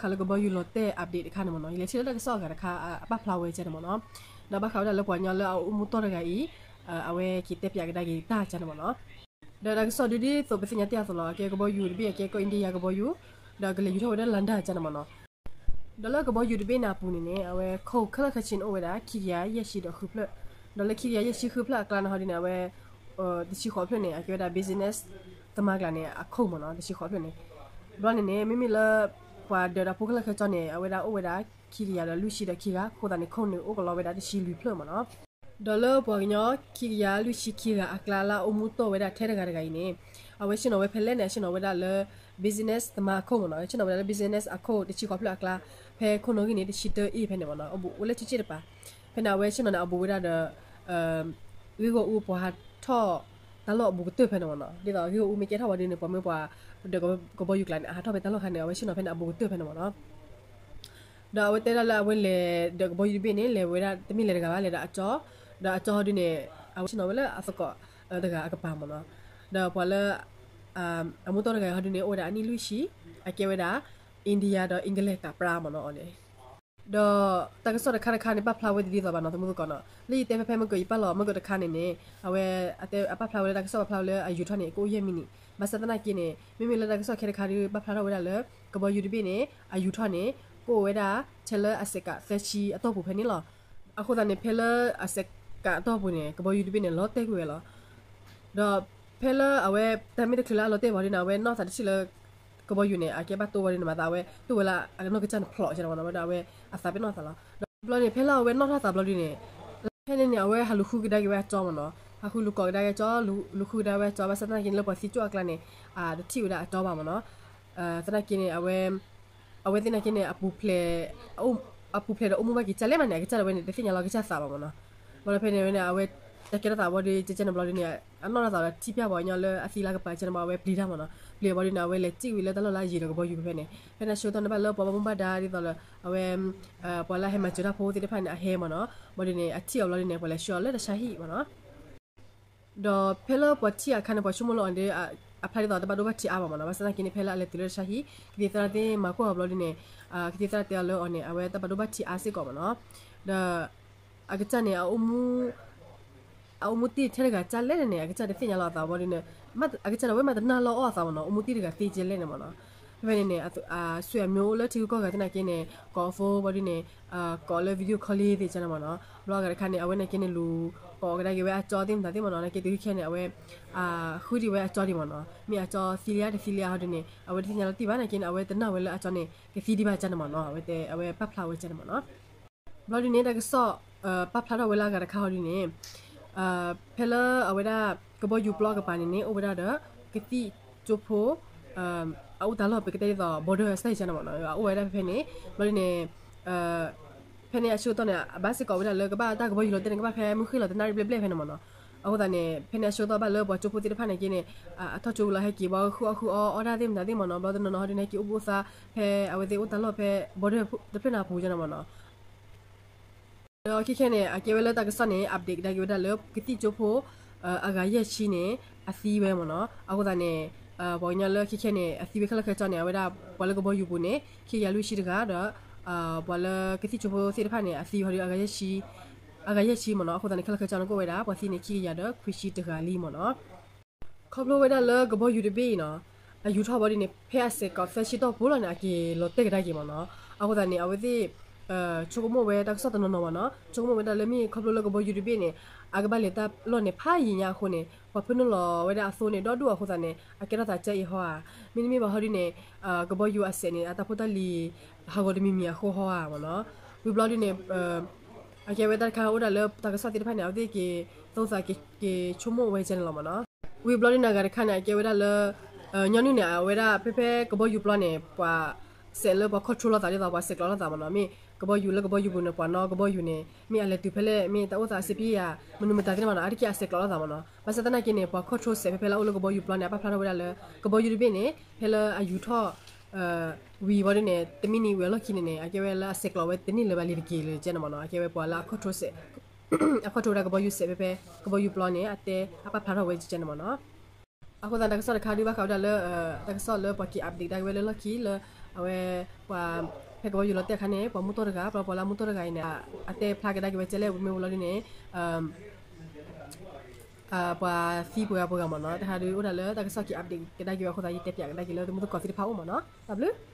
ဘၣ်ဃးလၢကဘီယူၤလီၤတဲာ် update တခါန့ၣ်မ့ၢ်နီၤ, ယလဲၤထံၣ်လၢတၢ်ကစီၣ်အဂၤတခါ အပာ်ဖျါဝဲကန့ၣ်မ့ၢ်နီၤ, ဒီးဘၣ်ဃးဝဲဒၣ်လၢပှၤကညီလၢအအိၣ်မူတီၢ်တဂၤအံၤ အဝဲက့ၤတဲပၠးကဒါက့ၤတၢ်ကန့ၣ်မ့ၢ်နီၤ, ဒီးတၢ်ကစီၣ်ဒ်သိးပသ့ၣ်ညါတ့ၢ်အသိးလီၤ, အကဲကဘီယူၤတဘ့ၣ် အကဲကီၢ် India ကဘီယူၤ, ဒီးကလဲၤယူၤထီၣ်ဝဲဒၣ် London ကန့ၣ်မ့ၢ်နီၤ, ဒီးလၢကဘီယူၤတဘ့ၣ်န့ၣ်အပူၤန့ၣ်န့ၣ် အဝဲခိၣ်ခဲလၢာ်ခဲဆ့န့ၣ်အိၣ်ဝဲဒၣ် ခံကယၤယဲၢ်ဆံဒီးဃုဖျၢၣ်, ဒီးလၢခံကယၤယဲၢ်ဆံဃုဖျၢၣ်အကျါန့ၣ်ဟီဒ်န့ၣ် အဝဲ တဆံဃိးဖျၢၣ်န့ၣ် အကဲဝဲဒၣ် business သမားကျါန့ၣ် အခိၣ်မ့ၢ်နီၤ, တဆံဃိးဖျၢၣ်န့ၣ်, ဘျီန့ၣ်န့ၣ် မ့မ့ၢ်လၢ ပှၤဒၢးတၢ်ဖိခဲလၢာ်ခဲဆ့န့ၣ် အဝဲဒၣ်အိၣ်ဝဲဒၣ် ခံကယၤဒီးလွံၢ်ဆံဒီးခံဂၤ, အဃိသတးန့ၣ် ခိၣ်န့ၣ်အိၣ်ကလီဝဲဒၣ်တဆံလွံၢ်ဖျၢၣ်မ့ၢ်နီၤ, ဒီးလၢပှၤကညီ ခံကယၤလွံၢ်ဆံခံဂၤအကျါလၢအအိၣ်မူတီၢ်ဝဲဒၣ်ထဲတဂၤတဂၤအံၤန့ၣ် အဝဲဆ့ၣ်နီၤဝဲဖဲလဲၣ်န့ၣ် အဆ့ၣ်နီၤဝဲဒၣ်လၢ business သမားအခိၣ်မ့ၢ်နီၤ, ဆ့ၣ်နီၤဝဲဒၣ်လၢ business အခိၣ်တဆံဃိးဖျၢၣ်အကျါ, ဖဲခိၣ်နီၣ်ဂံၢ်န့ၣ် တဆံတၢအ့ၣ်ဖဲန့ၣ်မ့ၢ်နီၤ, အဘူးအိၣ်လၢကၠ့ကၠ့တပၤ, ဖဲန့ၣ်အဝဲဆ့ၣ်နီၤန့ၣ် အဘူးဝဲဒၣ်ဒီး ဂ့ၢ်ဂီၢ်အူပှၤဟးထီၣ်တၢ်လီၢ်အဘူးကတၢၢ်ဖဲန့ၣ်မ့ၢ်နီၤ, ဒ်သိးဂ့ၢ်ဂီၢ်အူမ့ၢ်ကဲထီၣ်ဝဲဒ်န့ၣ် ပှၤမ့ၢ်ပှၤဒၢးကဘီယူၤကျါန့ၣ် အဟးထီၣ်ဖဲတၢ်လီၢ်ခါန့ၣ် အဝဲဆ့ၣ်နီၤဖဲန့ၣ်အဘူးကတၢၢ်ဖဲန့ၣ်မ့ၢ်နီၤ, ဒီးအဝဲတဲဒၣ်လၢအဝဲလဲၤဒၢးကဘီယူၤတဘ့ၣ်န့ၣ် လဲၤဝဲဒၣ်တမ့ၢ်လဲၤတဂၤဘၣ် လဲၤဒီးအကၠီ, ဒီးအကၠီဟီဒ်န့ၣ် အဝဲဆ့ၣ်နီၤဝဲလၢအသကိးတဂၤအကပၤမ့ၢ်နီၤ, ဒီးပှၤလၢ အမူတီၢ်တဂၤဟီဒ်န့ၣ် အိၣ်ဝဲဒၣ်အနံၣ်လွံၢ်ဆံ, အကဲဝဲဒၣ် India ဒီး English ကးပြးမ့ၢ်နီၤအီၤန့ၣ်, ဒီးတၢ်ကစီၣ်တခါတခါန့ၣ် ပာ်ဖျါဝဲတဒ်သိးဘၣ်နီၤ သမူသကိးနီၤ, လၢယတဲဖဲဖဲမ့ၢ်ကၢး ယပာ်လီၤမ့ၢ်ကၢးတခါန့ၣ်န့ၣ် အဝဲ အပာ်ဖျါဝဲလၢတၢ်ကစီၣ်ပာ်ဖျါဝဲလၢအယူၤထီၣ်န့ၣ် ကအိၣ်ယဲၢ်မံးနံး, ဘၣ်ဆၣ်သနာ်က့န့ၣ် မ့မ့ၢ်လၢတၢ်ကစီၣ်ခဲတခါဒ်ပာ်ဖျါထီၣ်ဝဲဒၣ်လၢ ကဘီယူၤတဘ့ၣ်န့ၣ် အယူၤထီၣ်န့ၣ် ကအိၣ်ဝဲဒၣ် ထဲလၢအစဲးကးသၢဆံအတီၢ်ပူၤဖဲန့ၣ်လီၤ. အဃိသတးန့ၣ် ဖဲလၢအစဲးကးအတီၢ်ပူၤန့ၣ် ကဘီယူၤတဘ့ၣ်န့ၣ် လီၤတဲာ်ကွံာ်ဝဲလီၤ. ဒီးဖဲလၢအဝဲတၢ်မ့ၢ်တချုးလၢအလီၤတဲာ်ဝံၤဒ်န့ၣ် အဝဲနီၢ်သးတထံၣ်လၢ ကဘီယူၤန့ၣ် အကဲဘၣ်တိၢ်ဝဲဒ်န့ၣ် မၤသးအဝဲတိၢ်ဝဲလၢအနီၢ်ကစၢ်န့ၣ်ဖျိးကန့ၣ်မ့ၢ်နီၤ, ဝဲဒၣ်အဝဲအသးပ့ၤနီၣ်သးလီၤ. ဒီးဘျီန့ၣ် ဖဲလၢအဝဲနီၣ်ထီၣ်သးဘျီဒ်န့ၣ် ဖဲန့ၣ်န့ၣ် အဝဲဟးလူၤဃုကဒါက့ၤဝဲအကၠီမ့ၢ်နီၤ, ဟးဃုလူၤကိးကဒါက့ၤကၠီ, လူၤဃုကဒါဝဲအကၠီ ဘၣ်ဆၣ်သနာ်က့န့ၣ် လၢပှၤသံကွၢ်အကျါန့ၣ် တထံၣ်ဝဲဒၣ်အကၠီဘၣ်မ့ၢ်နီၤ. သနာ်က့န့ၣ် အဝဲ အဝဲသ့ၣ်နာ်က့န့ၣ် အပူၤဖျဲး အပူၤဖျဲးဒီးအိၣ်မူဘၣ်က့ၤကၠၢ်လဲၣ်မးန့ၣ် အကစၢ်ဒၣ်ဝဲန့ၣ် တသ့ၣ်ညါလီၤကစၢ်သးဘၣ်မ့ၢ်နီၤ. ဘျီဒီးဖဲန့ၣ်ဝဲန့ၣ် အဝဲတၢ်ကဲထီၣ်သးဘျီဒီး ကဲကဲန့ၣ်ဘျီဒ်န့ၣ် အနီၢ်ထီၣ်သးဒီးထံၣ်ပျၢ်ပှၤကညီလၢအသံလၢအကပၤကဲန့ၣ်ဘျီ အဝဲပျံၤတၢ်မ့ၢ်နီၤ. ပျံၤဘျီဒ်န့ၣ် အဝဲလဲၤစံၣ်ဝံၤလၢတၢ်လီၢ်လၢအယံၤဒီးကဘီယူၤဖဲဖဲန့ၣ် ဖဲန့ၣ်အဆၢကတီၢ်န့ၣ် ဘၣ်လၢပှၤဘၣ်မူဘၣ်ဒါဒ်သိးလၢ အဝဲ ပှၤလၢအဟဲမၤစၢၤတၢ်ဖိသ့ၣ်တဖၣ်န့ၣ် အဟဲမ့ၢ်နီၤ. ဘျီဒ်န့ၣ် အထံၣ်အီၤဘျီဒ်န့ၣ် ပှၤလဲၤဆှၢအီၤလၢတၢ်ဆါဟံၣ်မ့ၢ်နီၤ. ဒီးဖဲလၢပှၤထံၣ်အခါန့ၣ် ပှၤဆိကမိၣ်လၢအီၤဒီး အဖျါဒ်သိးတဘၣ်ဒိဘၣ်ထံးအါဘၣ်မ့ၢ်နီၤ. ဘၣ်ဆၣ်သနာ်က့န့ၣ် ဖဲလၢအလဲၤတုၤလၢတၢ်ဆါဟံၣ် ကသံၣ်သရၣ်သ့ၣ်မၤကွၢ်အီၤဘျီဒ်န့ၣ် ကသံၣ်သရၣ်တဲအီၤလၢအီၤန့ၣ် အဝဲတၢ်ဘၣ်ဒိဘၣ်ထံးအါစ့ၢ်ကီးမ့ၢ်နီၤ. ဒီး အကစၢ်န့ၣ် အအိၣ်မူတ့ၢ်ထဲတဂၤကၢ်လဲၣ်န့ၣ် အကစၢ်တသ့ၣ်ညါလီၤအသးဘျီဒ်န့ၣ် အကစၢ်ဒၣ်ဝဲမးတနာ်လီၤအီၣ်အသးမ့ၢ်နီၤ အိၣ်မူတ့ၢ်တဂၤသ့ကၢ်လဲၣ်န့ၣ်မ့ၢ်နီၤ. ဖဲဖဲန့ၣ်န့ၣ် အဆွေမျိုးအိၣ်လၢထံဂုၤကီၢ်ဂၤသနာ်က့န့ၣ် ကိးအ phone ဘျီဒ်န့ၣ် ကိးလၢ video call သ့ကၢ်န့ၣ်မ့ၢ်နီၤ. ဘျီဂၤတခါန့ၣ် အဝဲနာ်က့န့ၣ် လူၤကိးကဒါက့ၤဝဲအကၠီသ့ၣ်မတၤသ့ၣ်မ့ၢ်နီၤ. နာ်က့တုၤခဲန့ၣ် အဝဲ ဃုဒံးဝဲအကၠီဒံးမ့ၢ်နီၤ. မ့ၢ်အကၠီသံလံဧါတသံလံဧါဟီဒ်န့ၣ် အဝဲတသ့ၣ်ညါလီၤတံၢ်ဘၣ်နာ်က့န့ၣ် အဝဲတနာ်ဝဲလၢအကၠီန့ၣ် ကသံဒံးဘၣ်ကၢ်န့ၣ်မ့ၢ်နီၤ. အဝဲတဲ အဝဲပာ်ဖျါဝဲကၢ်န့ၣ်မ့ၢ်နီၤ. ဘျီဒ်န့ၣ် တၢ်ကစီၣ် ပာ်ဖျါထီၣ်ဝဲလၢအဂၤတခါဟီဒ်န့ၣ် ဖဲလၢအဝဲဒၣ် ကဘီယူၤပျီအကပၤန့ၣ်န့ၣ် အိၣ်ဝဲဒၣ်ဒီး ကသံၣ်ကၠိဖိ အအိၣ်တၢ်လီၢ်ပကတဲဒ်သိး border state ကၢ်န့ၣ်မ့ၢ်နီၤ. အအိၣ်ဝဲဒၣ်ဖဲဖဲန့ၣ် ဘျီဒ်န့ၣ် ဖဲန့ၣ်အဆၢကတီၢ်န့ၣ် အဘၣ်စ့ၢ်ကီးဝဲဒၣ်လၢ ကဘၣ်တၢ်ကဘီယူၤလီၤတဲာ်န့ၣ် ကဘၣ်ဖဲမုၢ်ဃ့ၢ်လီၤတနၣ်ရံၣ်ဘျဲၣ်ဘျဲၣ်ဖဲန့ၣ်မ့ၢ်နီၤ. အဃိသတးန့ၣ် ဖဲန့ၣ်အဆၢကတီၢ်ဘၣ်လၢပှၤကၠိဖိသ့ၣ်တဖၣ်နာ်က့န့ၣ် အထီၣ်ကၠိဝံၤလီၤ ဟဲက့ၤဘၣ်ဃုအီၣ်ဃုအီအီၣ်တၢ်သ့ၣ်မတၤသ့ၣ်မ့ၢ်နီၤ. ဘျီတနီၤနီၤဟီဒ်န့ၣ် ဟဲက့ၤအိၣ်ဘှံးအိၣ်သါ ဖဲအဝဲသ့ၣ်အိၣ်တၢ်လီၢ်ဖဲ border တဖျၢၣ်န့ၣ်အပူၤကၢ်န့ၣ်မ့ၢ်နီၤ. ဒီးခဲခဲန့ၣ် အကဲဝဲလၢတၢ်ကစီၣ်န့ၣ် update ကဒါက့ၤဝဲဒၣ်လၢ ကသံၣ်ကၠိဖိ အဂၤယဲၢ်ဆံန့ၣ် အသံဝဲမ့ၢ်နီၤ. အဃိသတးန့ၣ် ပှၤကညီလၢခဲခဲန့ၣ် အသံဝဲခဲလၢာ်ခဲဆ့န့ၣ် အဝဲဒၣ် ပှၤလၢကဘီယူၤပူၤန့ၣ် ခံကယၤလွံၢ်ဆံတဂၤ ဒီး ပှၤလၢကသံၣ်ကၠိဖိသ့ၣ်တဖၣ်န့ၣ် အသံဝဲဒီး အဂၤယဲၢ်ဆံမ့ၢ်နီၤ. အဃိသတးန့ၣ် ခဲလၢာ်ခဲဆ့န့ၣ်ကအိၣ်ဝဲဒၣ် ပှၤသံန့ၣ် ခံကယၤဒီးခွံဆံတဂၤလံမ့ၢ်နီၤ. ခီဖျိဝဲဒၣ်လၢကဘီယူၤတဘ့ၣ်အံၤနီၤ အယူၤထီၣ်ဘျီဒ်န့ၣ် ဖဲအစဲးကီးသၢဆံတီၢ်ပူၤလီၤန့ၣ် အက့ၤလီၤတဲာ်ကဒါက့ၤမ့ၢ်နီၤ. အဃိသတးန့ၣ် အဝဲသ့ၣ် ဆိကမိၣ်ဝဲတၢ်ကစီၣ်တနီၤနီၤမ့ၢ်နီၤ ဆိကမိၣ်ဝဲဒၣ်လၢမ့ၢ်ခီဖျိလၢကဘီယူၤတဘ့ၣ်န့ၣ် အကဘၣ်လဲၤတၢ်လီၢ်န့ၣ် ဖးယံာ်ညါအဃိန့ၣ် ပှၤဖၢနုာ်လီၤဝဲဒၣ်အသိန့ၣ် ဒီဒူၣ်အဃိသတးန့ၣ် အကဲထီၣ်သးကၢအံၤဟီဧါ. မ့တမ့ၢ်ဘၣ်ဟီဒ်န့ၣ် ကဘီယူၤအစဲးန့ၣ် အတၢ်ဖိတၢ်လံၤ ဟးဂီၤတမံၤမံၤအဃိဟီဧါမ့ၢ်နီၤ. ဝံၤဘျီဒ်န့ၣ် အကဲဝဲတၢ်တခါအိၣ်ဒၣ်လၢတၢ်ကစီၣ်သ့ၣ်တဖၣ်န့ၣ် အဝဲသ့ၣ်က့ၤသိသးက့ၤဆိကမိၣ်ဝဲကၢ်န့ၣ်လီၤမ့ၢ်နီၤ. ဝံၤဘျီဒ်န့ၣ် အဂၤတခါန့ၣ် အကဲဝဲဒၣ်လၢ ညီနုၢ်န့ၣ် အဝဲဒၣ်ဖဲဖဲကဘီယူၤပျီန့ၣ် ပှၤစဲးလၢပှၤ control လိာ်သးဒ်သိး ပှၤစဲးကျိးလိာ်သးမ့ၢ်နီၤ. မ့ၢ်ကဘီယူၤလၢကဘီယူၤပူၤန့ၣ် ပှၤနီၣ်ကဘီယူၤန့ၣ် မ့ၢ်အလဲၤတုၤဖဲလဲၣ် မ့ၢ်တၢ်အိၣ်သးစ့ပံယၤ မနုၤမတၤသ့ၣ်တဖၣ်မ့ၢ်နီၤ အါတက့ၢ်အစဲးကျိးလိာ်သးမ့ၢ်နီၤ. ဘၣ်ဆၣ်သနာ်က့န့ၣ် ပှၤ control စဲးဖဲဖဲလၢအအိၣ်လၢကဘီယူၤပျီန့ၣ် အပာ်ဖျါထီၣ်ဝဲဒၣ်လၢ ကဘီယူၤတဘ့ၣ်န့ၣ် ဖဲလၢအယူၤထီၣ် ဝံၤဘျီဒ်န့ၣ် တမံးနံးဝံၤအလီၢ်ခံန့ၣ်န့ၣ် အကဲဝဲလၢအစဲးကျိးဝဲတန့ၢ်လၢၤဘၣ်လံတက့ၢ်လၢကၢ်န့ၣ်မ့ၢ်နီၤ. အကဲဝဲပှၤလၢအ control စဲး အ control ဝဲဒၣ်ကဘီယူၤစဲးဖဲဖဲ ကဘီယူၤပျီန့ၣ် အတဲအပာ်ဖျါထီၣ်ဝဲကၢ်န့ၣ်မ့ၢ်နီၤ. အဃိသတးတၢ်ကစီၣ်တခါဒုးဘၣ်ဃးဝဲဒၣ်လၢ တၢ်ကစီၣ်လၢပှၤက့ၤ update ဒၣ်ဝဲလၢလီၢ်ခံလၢ အဝဲ ပှၤ ဖဲကဘီယူၤလီၤတဲာ်အခါန့ၣ် ပှၤမုၢ်တီၢ်တဂၤ ပှၤလၢပှၤလၢမုၢ်တီၢ်တဂၤအံၤန့ၣ် အတဲဖျါကဒါက့ၤဝဲကဲလဲၣ် မ့ၢ်ဝံၤလီၤဒ်န့ၣ် ပှၤသံပှဲၤဂၤပှဲၤဂၤမ့ၢ်နီၤ. တဟါဒုးအိၣ်ဒၣ်လၢတၢ်ကစီၣ်က့ၤ update ကဒါက့ၤဝဲအဃိသတး ယတဲပၠးကဒါက့ၤလၢသမုၢ်သကိးသ့ၣ်တဖၣ်အိၣ်မ့ၢ်နီၤ. တၢ်ဘျုး